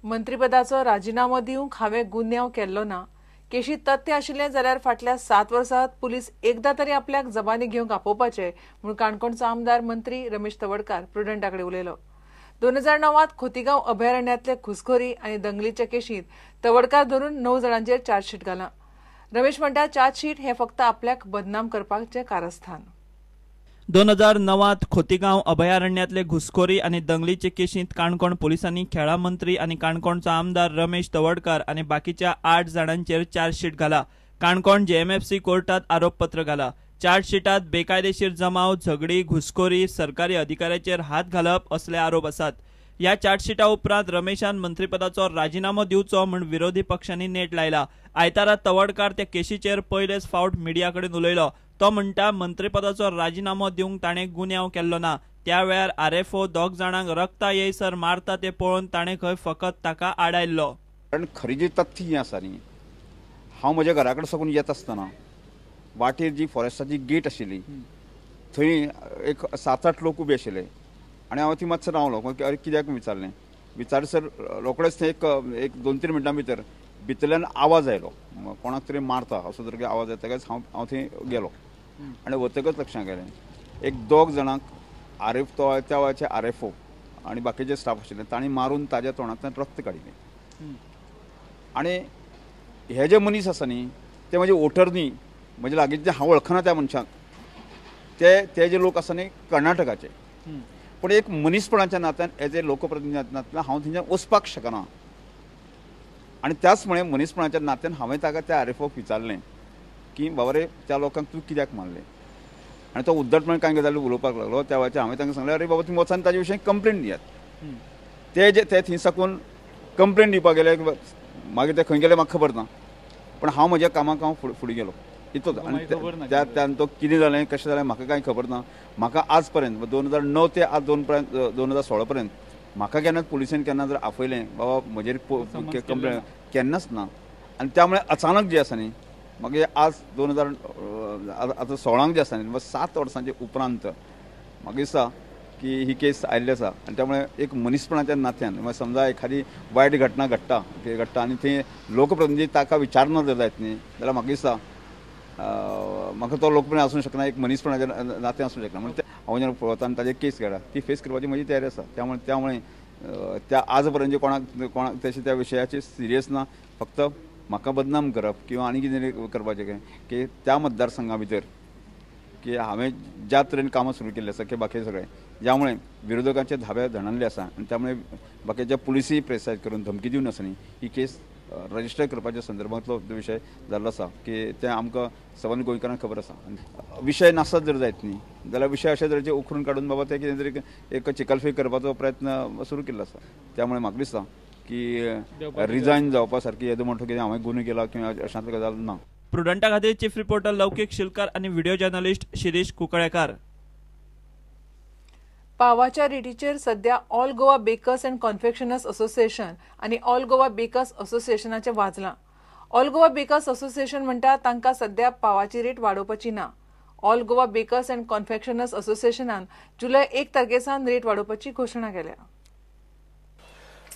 मंत्रीपदाचो राजिनामो दिवंक हांवें गुन्यांव केल्लो ना. केशीत तथ्य आशिल्लें जाल्यार फाटल्या 7 वर्सांत पुलीस एकदां तरी आपल्याक जबानी घेवंक आपोवपाचे म्हूण काणकोणचो आमदार मंत्री रमेश तवडकार प्रुडंटा कडेन उलयलो. 2009 खोतीगांव अभयारण्यांतले घुसखोरी आनी दंगलीच्या केशींत तवडकार धरून 9 जाणांचेर चार्जशीट घालां. रमेश म्हणटा, चार्जशीट हें फक्त आपल्याक बदनाम करपाचें कारस्थान. 2009 खोतीगांव अभयारण्यांतले घुसखोरी आनी दंगलीचे केशींत काणकोण पोलिसांनी खेळां मंत्री आनी काणकोणचो आमदार रमेश तवडकार आनी बाकीच्या 8 जाणांचेर चार्जशीट घाला. काणकोण जेएमएफसी कोर्टात आरोपपत्र घाला. चार्जशीटात बेकायदेशीर जमाव, झगडी, घुसखोरी, सरकारी अधिकाऱ्याचेर हात घालप असले आरोप आसात. ह्या चार्जशीटा उपरांत रमेशान मंत्रीपदाचो राजिनामो दिवचो म्हूण विरोधी पक्षांनी नेट लायला. आयतारा तवडकार त्या केशीचेर पयलेच फावट मिडिया कडेन उलयलो. तो म्हणटा, मंत्रीपदाचो राजिनामो दिवंक ताणें गुन्यांव केल्लो ना. त्या वेळार आरएफओ 2 जाणांक रक्ता येयसर मारता ते पळोवन ताणें खंय फकत ताका आडायल्लो. कारण खरी जी तथ्य ही आसा न्ही, हांव म्हज्या घरा कडेन साकून येता आसतना वाटेर जी फॉरेस्टाची गेट आशिल्ली थंय एक 7-8 लोक उबे आशिल्ले आनी हांव थंय मातसो रावलो. अरे कित्याक विचारलें, विचारसर रोखडेच थंय एक 2-3 मिनटां भितर भितरल्यान आवाज आयलो, कोणाक तरी मारता असो तरी आवाज येतकच हांव थंय गेलो आनी वतकच लक्षांत गेलें एक 2 जाणांक आरएफ तो त्या वेळाचे आरएफओ आनी बाकीचे स्टाफ आशिल्ले तांणी मारून ताज्या तोंडांतल्यान रक्त काडिल्लें. आनी हे जे मनीस आसा न्ही ते म्हजे वोटर न्ही, म्हजे लागींचे हांव वळखना त्या मनशांक, ते ते जे लोक आसा न्ही कर्नाटकाचे, पूण एक मनीसपणाच्या नात्यान एज ए लोकप्रतिनिधी नात्यान हांव थंयच्यान वचपाक शकना. आनी त्याच मुळे मनीसपणाच्या नात्यान हांवें ताका त्या आरएफओक विचारलें की बाबा रे त्या लोकांक तूं कित्याक मारलें, आनी तो उद्दटपणान कांय गजाली उलोवपाक लागलो. त्या वेळाचेर हांवें तांकां सांगलें, अरे बाबा तुमी वचान ताजे विशीं कंप्लेन दियात. ते जे ते थंय साकून कंप्लेन दिवपाक गेले, मागीर ते खंय गेले म्हाका खबर ना, पूण हांव म्हज्या कामाक हांव फुडें गेलो इतलोच. आनी त्या तो कितें जालें कशें जालें म्हाका कांय खबर ना. म्हाका आज पर्यंत 2009 ते आज 2016 पर्यंत म्हाका केन्नाच पुलिसेन केन्ना जर आपयलें बाबा म्हजेर कंप्लेन केन्नाच ना. आनी त्यामुळे अचानक जे आसा न्ही मागीर आज 2016 जे आसा न्ही 7 वर्सांचे उपरांत म्हाका दिसता की ही केस आयिल्ली आसा. आनी त्यामुळे एक मनीसपणाच्या नात्यान समजा एखादी वायट घटना घडटा घडटा आनी थंय लोकप्रतिनिधी ताका विचारना जर जायत न्ही जाल्यार म्हाका दिसता म्हाका तो लोकप्रतिनिधी आसूंक शकना, एक मनीसपणाच्या नात्यान आसूंक शकना. म्हणून हांव जेन्ना पळयता आनी ताजेर केस काडटा ती फेस करपाची म्हजी तयारी आसा. त्यामुळे त्या आज पर्यंत कोणाक कोणाक तशें त्या विशयाचेर सिरियस ना, फक्त म्हाका बदनाम करप किंवा आनी कितें करपाचें काय की त्या मतदारसंघा भितर की हांवें ज्या तरेन कामां सुरू केल्लीं आसा की बाकी सगळें ज्यामुळे विरोधकांचे धाबे धणल्ले आसा आनी त्यामुळे बाकीच्या पुलिसूय प्रेसायज करून धमकी दिवन आसा न्ही ही केस रजिस्टर करपाच्या संदर्भांतलो विशय जाल्लो आसा की तें आमकां सगळ्या गोंयकारांक खबर आसा. विशय नासत जर जायत न्ही जाल्यार विशय अशे तरेचे उखरून काडून बाबा ते कितें तरी एक चिकलफेक करपाचो प्रयत्न सुरू केल्लो आसा. त्यामुळे म्हाका दिसता की रिजायन जावपा सारकी येदो मोठो कितें हांवें गुन्हो केला किंवा अशांतली गजाल ना. प्रुडंटा खातीर चीफ रिपोर्टर लौकीक शिलकार आनी व्हिडिओ जर्नलिस्ट शिरीष कुंकळेकार. पावाच्या रेटीचेर सध्या all Goa bakers and confectioners association आनी ऑल गोवा बेकर्स असोसिएशनाचें वाजलां. ऑल गोवा बेकर्स असोसिएशन म्हणटा तांकां सध्या पावाची रेट वाडोवपाची ना. All Goa bakers and confectioners असोसिएशनान जुलय 1 तारखे सावन रेट वाडोवपाची घोशणा केल्या.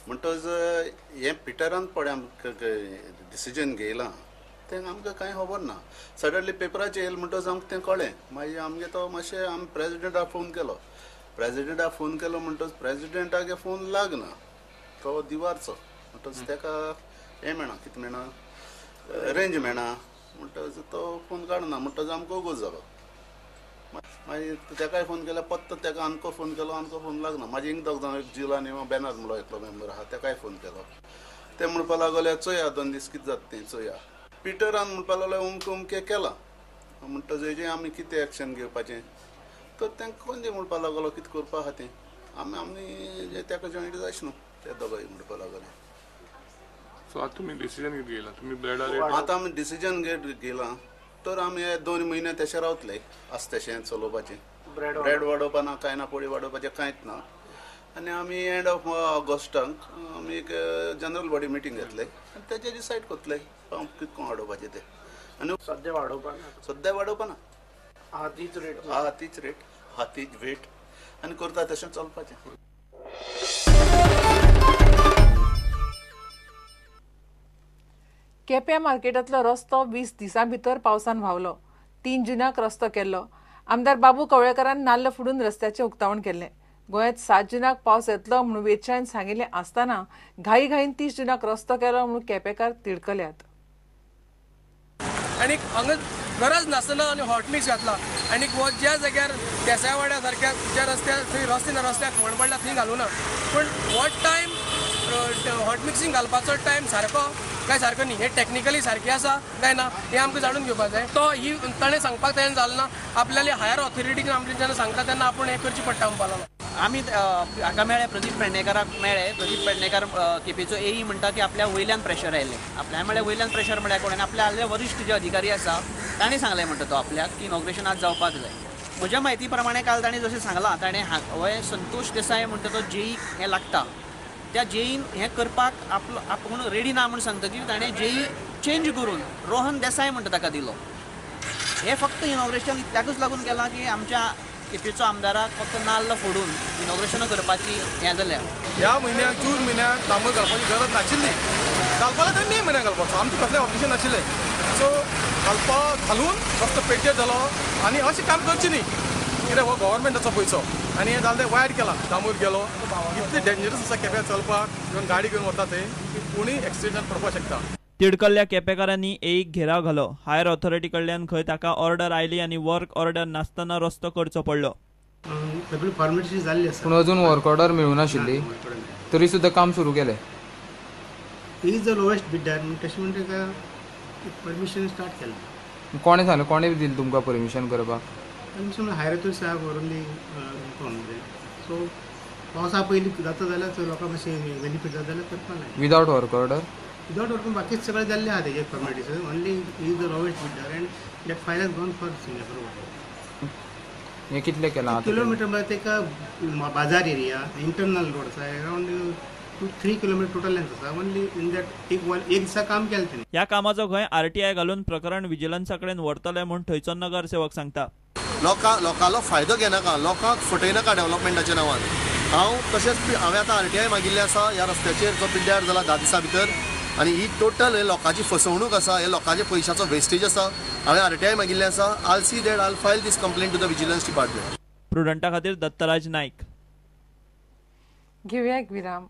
म्हणटच हें पिटरान पळय आमकां डिसिजन घेयलां तें आमकां कांय खबर ना. सडनली पेपराचेर येयलें म्हणटच आमकां तें कळ्ळें. मागीर आमगे तो मातशें आमी प्रेजिडेंटाक फोन केलो. प्रेजिडेंटाक फोन केलो म्हणटच प्रेजिडेंटागे फोन लागना, तो दिवारचो म्हणटच तेका हें मेळना, कितें मेळना, रेंज मेळना, म्हणटच तो फोन काडना. म्हणटच आमकां वगोज जालो. मागीर तेकाय फोन केलो, पत्तो तेका आमकां फोन केलो, आमकां फोन लागना. मागीर हिंग दोग जाण एक जिला न्ही बॅनर म्हणलो एकलो मेंबर आहा तेकाय फोन केलो. ते म्हणपा लागले चोया 2 दीस कितें जाता तें चोया. पिटरान म्हणपा लागले अमकें अमकें केलां म्हणटच हेजें आमी कितें एक्शन घेवपाचें तर तांकां कोण म्हणपा लागलो कितें करपा आहा तें आमी आमी तेका जॉयंट जायच न्हू ते दोगांय म्हणपा लागले. सो आतां तुमी डिसिजन कितें घेयलां? तुमी ब्रेडा रेट आतां आमी डिसिजन घेयलां तर आमी हे 2 म्हयने तशें रावतले आसा तशें चलोवपाचें, ब्रेड वाडोवपा ना कांय ना, पोळी वाडोवपाचें कांयच ना. आनी आमी एंड ऑफ ऑगस्टाक आमी एक जनरल बॉडी मिटींग घेतले आनी तेजेर डिसायड करतले कितें कोण वाडोवपाचें तें. आनी सद्या वाडोवपा ना, सद्या वाडोवपा ना, आहा तीच रेट, आहा तीच रेट, आहा तीच वेट आनी करता तशें चलपाचें. केप्यां मार्केटांतलो रस्तो 20 दिसां भितर पावसान व्हांवलो. 3 जुनाक रस्तो केल्लो. आमदार बाबू कवळेकारान नाल्ल फुडून रस्त्याचें उक्तावण केल्लें. गोंयांत 7 जुनाक पावस येतलो म्हणून वेदशायन सांगिल्लें आसतना घाईघाईन 30 जुनाक रस्तो केलो म्हणून केपेकार तिडकल्यात. आनी हांगा गरज नासतना आनी हॉट मिक्स घातला आनी ज्या जाग्यार देसायवाड्या सारक्या ज्या रस्त्यार थंय रस्ते ना, रस्त्याक फोंड पडला थंय घालूना. पूण हो टायम हॉट मिक्सिंग घालपाचो टायम सारको काय सारको न्ही, हे टॅक्निकली सारकें आसा काय ना हें आमकां जाणून घेवपाक जाय. तो ही ताणें सांगपाक तयार जालो ना, आपल्याले हायर ऑथॉरिटीन आमचे जेन्ना सांगता तेन्ना आपूण हें करचें पडटा म्हणपाक लागलो. आमी हाका मेळ्ळे, प्रदीप पेडणेकाराक मेळ्ळे. प्रदीप पेडणेकार केपेचो एई म्हणटा की आपल्या वयल्यान प्रेशर आयलें. आपल्या म्हळ्यार वयल्यान प्रेशर म्हळ्यार कोण? आनी आपल्या आदले वरिश्ठ जे अधिकारी आसा ताणें सांगलें म्हणटा तो आपल्याक की इनॉग्रेशन आज जावपाक जाय. म्हज्या म्हायती प्रमाणे काल ताणें जशें सांगलां, ताणें हो संतोष देसाय म्हणटा तो जेई हें लागता, त्या जेईन हें करपाक आपलो आपूण रेडी ना म्हूण सांगतकीर ताणें जेई चेंज करून रोहन देसाय म्हणटा ताका दिलो. हें फक्त इनॉग्रेशन इतल्याकूच लागून केलां की आमच्या केपेचो आमदाराक फक्त नाल्ल फोडून इनॉग्रेशन करपाची हें जाल्या. ह्या म्हयन्याक जून म्हयन्याक डांबर घालपाची गरज नाशिल्ली, घालपाक जाल्यार मे म्हयन्याक घालपाचो, आमचें कसलें ऑब्जेक्शन नाशिल्लें. सो घालपा घालून रस्तो पेड्डेर जालो आनी अशें काम करचें न्ही, कित्याक हो गव्हर्मेंटाचो पयसो आनी हें जालें तें वायट केलां. डांबर गेलो, इतलें डेंजरस आसा केप्यां चलपाक, इवन गाडी घेवन वता थंय कोणूय एक्सिडेंटान पडपाक शकता. तिडकल्ल्या केपेकारांनी एक घेराव घालो. हायर ऑथॉरिटी कडल्यान खंय ताका ऑर्डर आयली आनी वर्क ऑर्डर नासतना रस्तो करचो पडलो. सगळी फॉर्मेलिटी जाल्ली आसा, पूण अजून वर्क ऑर्डर मेळूं नाशिल्ली, तरी सुद्दां काम सुरू केलें. He is the lowest bidder तशें म्हणटा ताका परमिशन स्टार्ट केलें. कोणें सांगलें, कोणें दिलें तुमकां परमिशन करपाक? परमिशन हायर ऑथॉरिटी साहेब व्हरून इन्फॉर्म. सो पावसा पयलीं जाता जाल्यार लोकांक मातशें बेनिफीट जाता जाल्यार करपाक जाय. Without work order? Without work बाकी सगळें जाल्लें आहा तेजे formalities. Only is the lowest bidder and that file has gone for signature. हें कितलें केलां किलोमिटर म्हळ्यार तेका बाजार एरिया इंटरनल रोड आसा, अरावंड 2-3 किलोमिटर टोटल लेंथ आसा. ओनली इन that एक दिसा काम केलें तेणें. ह्या कामाचो खंय आरटीआय घालून प्रकरण विजिलन्सा कडेन व्हरतले म्हूण थंयचो नगरसेवक सांगता. लोकांलो फायदो घेनाका, लोकांक फटयनाका डेव्हलपमेंटाच्या नांवान. हांव तशेंच हांवें आतां आरटीआय मागिल्लें आसा ह्या रस्त्याचेर जो पिड्ड्यार जाला 10 दिसां भितर, आनी ही टोटल हे लोकांची फसवणूक आसा, हे लोकांच्या पयशाचो वेस्टेज आसा. हांवें आरटीआय मागिल्लें आसा. I'll see that I'll file this complaint to the vigilance department. प्रुडंटा खातीर दत्तराज नायक. घेवया एक विराम.